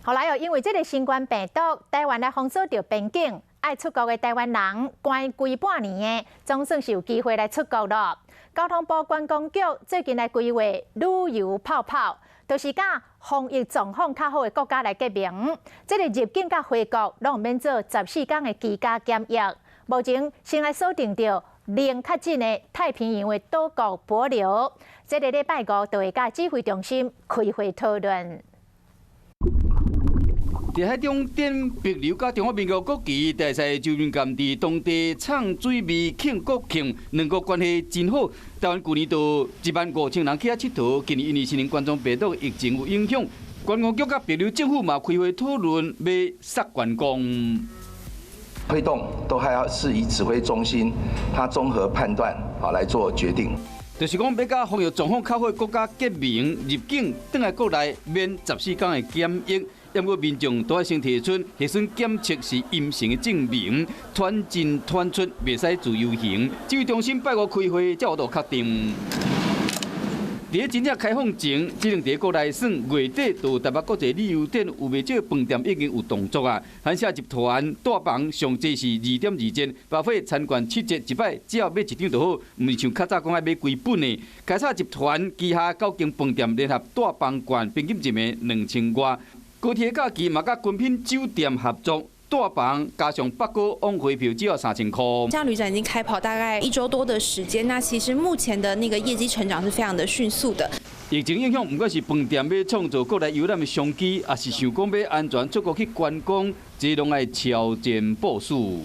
後來又因為這个新冠病毒，台灣來封鎖著邊境，愛出國的台灣人關規半年的，總算是有機會來出國囉。交通部觀光局最近來規劃旅遊泡泡，就是佮防疫狀況較好的國家來結盟。這个入境佮回國攏毋免做14天的居家檢疫。目前先來鎖定著零確診的太平洋的島國帛琉，這个禮拜五就會佮指揮中心開會討論。佇海中展帛琉佮中華民國國旗，大賽就任甘佇當地唱水味慶國慶，兩國關係真好。台灣舊年就1萬5千人去遐𨑨迌，今年因為新型冠狀病毒疫情有影響，觀光局佮帛琉政府嘛開會討論欲殺觀光。推動都還要是以指揮中心，他綜合判斷好來做決定。就是講，欲佮防疫狀況較好的國家結盟入境，轉來國內免14天的檢疫。毋過民眾都愛先提出核酸檢測是陰性的證明，團進團出袂使自由行。指揮中心拜五開會，才有法度確定。佇咧真正開放前，只能佇國內算月底，就台北國際旅遊展有袂少飯店已經有動作啊。寒舍集團大房上濟是2.2折，巴菲餐券7折，一擺只要買一張就好，毋是像較早講愛買規本的。凱撒集團旗下九間飯店聯合大房券平均一暝2000外。高鐵假期嘛，佮君品酒店合作，大房加上北哥往回票只要3000塊。像旅展已經開跑大概一週多的時間，那其實目前的那個業績成長是非常的迅速的。疫情影響，毋管是飯店欲創造國內遊覽的商機，抑是想講欲安全出國去觀光，這攏愛超前部署。